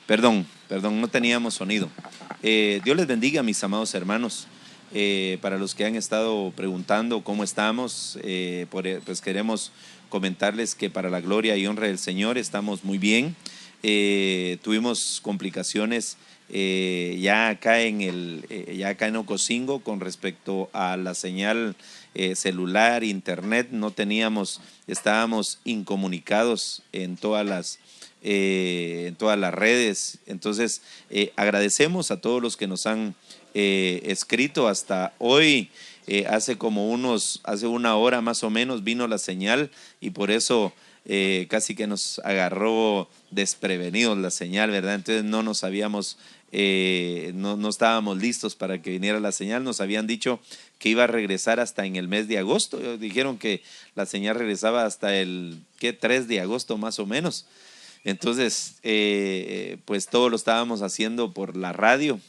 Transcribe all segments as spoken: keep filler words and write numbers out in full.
Perdón, perdón, no teníamos sonido. Eh, Dios les bendiga, mis amados hermanos. Eh, para los que han estado preguntando cómo estamos, eh, por e- pues queremos comentarles que para la gloria y honra del Señor estamos muy bien. Eh, tuvimos complicaciones eh, ya acá en el, eh, ya acá en Ocosingo con respecto a la señal eh, celular, internet, no teníamos, estábamos incomunicados en todas las, eh, en todas las redes. Entonces, eh, agradecemos a todos los que nos han eh, escrito hasta hoy. Eh, hace como unos, hace una hora más o menos vino la señal y por eso eh, casi que nos agarró desprevenidos la señal, ¿verdad? Entonces no nos habíamos, eh, no, no estábamos listos para que viniera la señal. Nos habían dicho que iba a regresar hasta en el mes de agosto. Eh, Dijeron que la señal regresaba hasta el, ¿qué? Tres de agosto más o menos. Entonces, eh, pues todo lo estábamos haciendo por la radio.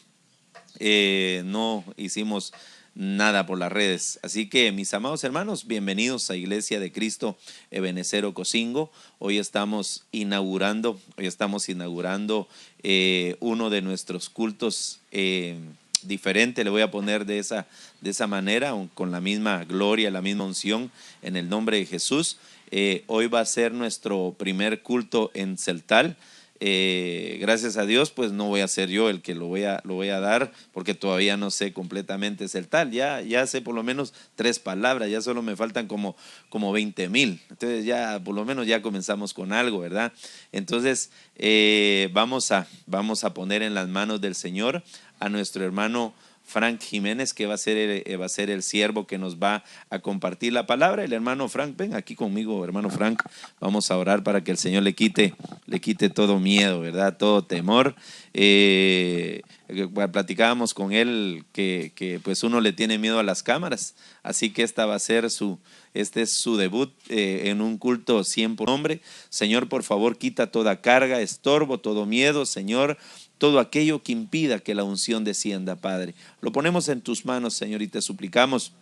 Eh, no hicimos nada por las redes. Así que, mis amados hermanos, bienvenidos a Iglesia de Cristo Ebenezer Ocosingo. Hoy estamos inaugurando, hoy estamos inaugurando eh, uno de nuestros cultos eh, diferente, le voy a poner de esa, de esa manera, con la misma gloria, la misma unción en el nombre de Jesús. Eh, hoy va a ser nuestro primer culto en Celtal. Eh, gracias a Dios, pues no voy a ser yo el que lo voy a, lo voy a dar, porque todavía no sé completamente Celtal. Ya, ya sé por lo menos tres palabras, ya solo me faltan como, como veinte mil. Entonces ya, por lo menos ya comenzamos con algo, ¿verdad? Entonces, eh, vamos a, vamos a poner en las manos del Señor a nuestro hermano Frank Jiménez, que va a ser el, eh, va a ser el siervo que nos va a compartir la palabra. El hermano Frank, ven aquí conmigo, hermano Frank. Vamos a orar para que el Señor le quite, le quite todo miedo, ¿verdad? Todo temor. Eh, eh, platicábamos con él que, que, pues uno le tiene miedo a las cámaras, así que esta va a ser su, este es su debut eh, en un culto cien por hombre. Señor, por favor, quita toda carga, estorbo, todo miedo, Señor, todo aquello que impida que la unción descienda, Padre. Lo ponemos en tus manos, Señor, y te suplicamos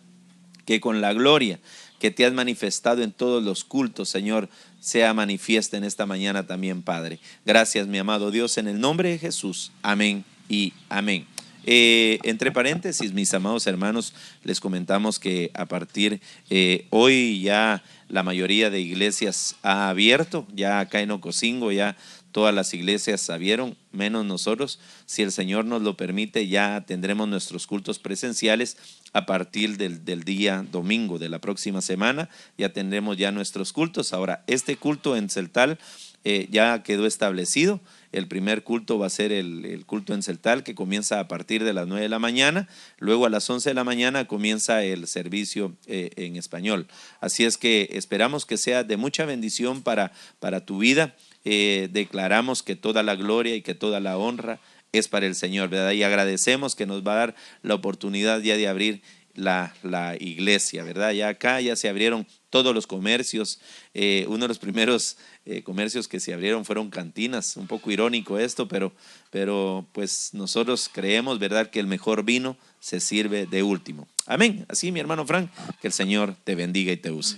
que con la gloria que te has manifestado en todos los cultos, Señor, sea manifiesta en esta mañana también, Padre. Gracias, mi amado Dios, en el nombre de Jesús. Amén y amén. Eh, entre paréntesis, mis amados hermanos, les comentamos que a partir eh, hoy ya la mayoría de iglesias ha abierto, ya acá en Ocosingo ya todas las iglesias abrieron, menos nosotros. Si el Señor nos lo permite, ya tendremos nuestros cultos presenciales a partir del, del día domingo de la próxima semana. Ya tendremos ya nuestros cultos. Ahora, este culto en Celtal eh, ya quedó establecido. El primer culto va a ser el, el culto en Celtal, que comienza a partir de las nueve de la mañana. Luego a las once de la mañana comienza el servicio eh, en español. Así es que esperamos que sea de mucha bendición para, para tu vida. Eh, declaramos que toda la gloria y que toda la honra es para el Señor, ¿verdad? Y agradecemos que nos va a dar la oportunidad ya de abrir la, la iglesia, ¿verdad? Ya acá ya se abrieron todos los comercios. Eh, uno de los primeros eh, comercios que se abrieron fueron cantinas. Un poco irónico esto, pero, pero pues nosotros creemos, ¿verdad?, que el mejor vino se sirve de último. Amén. Así, mi hermano Frank, que el Señor te bendiga y te use.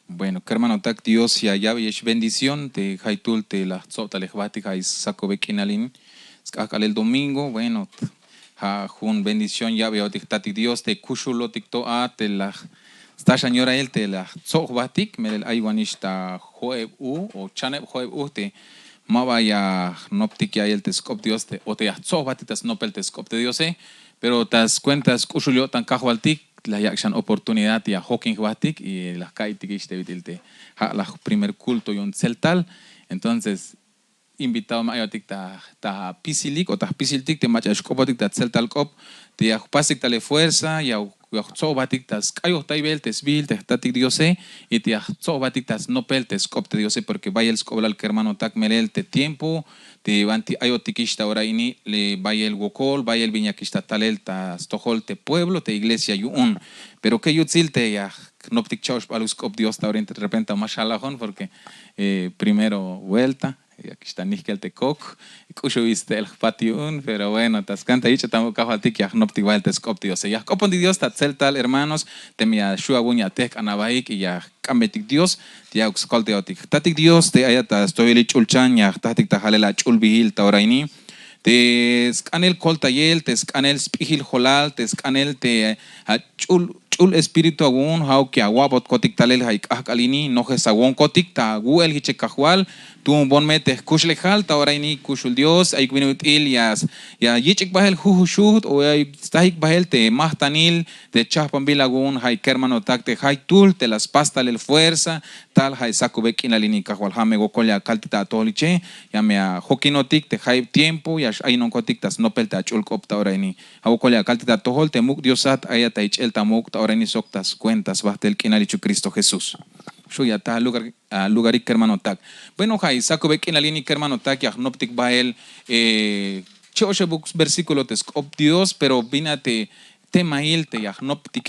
Bueno, kermanotak, Dios ya ya'be ya bendición te jaytul te la jtsobtalej jbatik ay sakobel k'inalin sk'ajk'alel domingo. Bueno, ja' jun bendición ya'be yaotik jtatik Dios te kuxulotik to a te la staxan yorahil te la jtsob jbatik. Melel ay wanix ta jo'eb u o chaneb jo'eb u te ma ba ya jnoptik ya'iyel te sk'op Dios te o te ya jtsob jbatik ta snopel te sk'op te Diose. Pero ta skuenta sk'uxul yo'tan Kajwaltik la yak' xan oportunidad ya jokin jbatik y la jka'iytikix te bit'il te ja' la primer culto yu'un Tzeltal. Entonces invitado me ayotik ta, ta pisilik o ta jpisiltik te mach'a ya xk'opotik ta Tzeltal k'op te ya jpasik tale fuerza ya jtsob jbatik ta sk'ayojtaybel te sbiil te jtatik Diose y te ya jtsob jbatik ta snopel te sk'op te Diose, porque bayel sk'oblal kermanotak melel te tiempo te banti ayotikix ta ora ini, bayel wokol, bayel bin yakix ta talel ta stojol te pueblo te iglesia yu'un. Pero ke yutsil te ya jnoptik cha'oxp'aluk sk'op Dios ta ora ini, de repente ma xjalajon porque eh, primero vuelta Yak ixta nijkel te kok, k'uxubil ste'el jpat yu'un. Pero bueno, ta skan ta yich'at amuk kajwaltik ya jnoptik bahel te sk'op diose, ya jk'opontik dios ta tzeltal hermanos. Teme ya xu' awu'un ya tejk'an abaik y ya jk'ambetik dios, te ya'uk skoltayotik jtatik dios te ayat ta stoyelil ch'ulchan ya jtajtik ta jalel ach'ulbihil ta ora ini, te sk'anel koltayel te sk'anel sp'ijil jolal te sk'anel te ach'ul ch'ul espíritu awu'un ja'uk ya awa'botkotik talel ja' ik'ajk'al ini nojes awonkotik ta awu'el jiche kajwal. Tu'un bon me te jkuxlejal ta ora ini kuxul dios ayuk bin ut'il ya yich'ik bahel jujuxuht o ya stajik bahel te majtanil te chahpanbil awu'un ja' ikermanotak te jaytuhl te la spastalel fuerza. Tal ja' isakubel k'inal ini kajwal ja' me wokol ya kaltik ta atojol iche, ya me ajokinotik te jayeb tiempo ya x'ayinonkotik ta snopel te ach'ul k'op ta ora ini. Ja' wokol ya kaltik ta atojol te muk' diosat ayat ta ich'el ta muk' ta ora ini sok ta skuenta sbajtel k'inal ichuk kristo jesús. Xu' ya ta alugarik kermanotak. Bueno ja' isakubel k'inal ini kermanotak ya jnoptik bahel. Che' oxebuk versíkulo te sk'op dios pero bin a te temahil te ya jnoptike.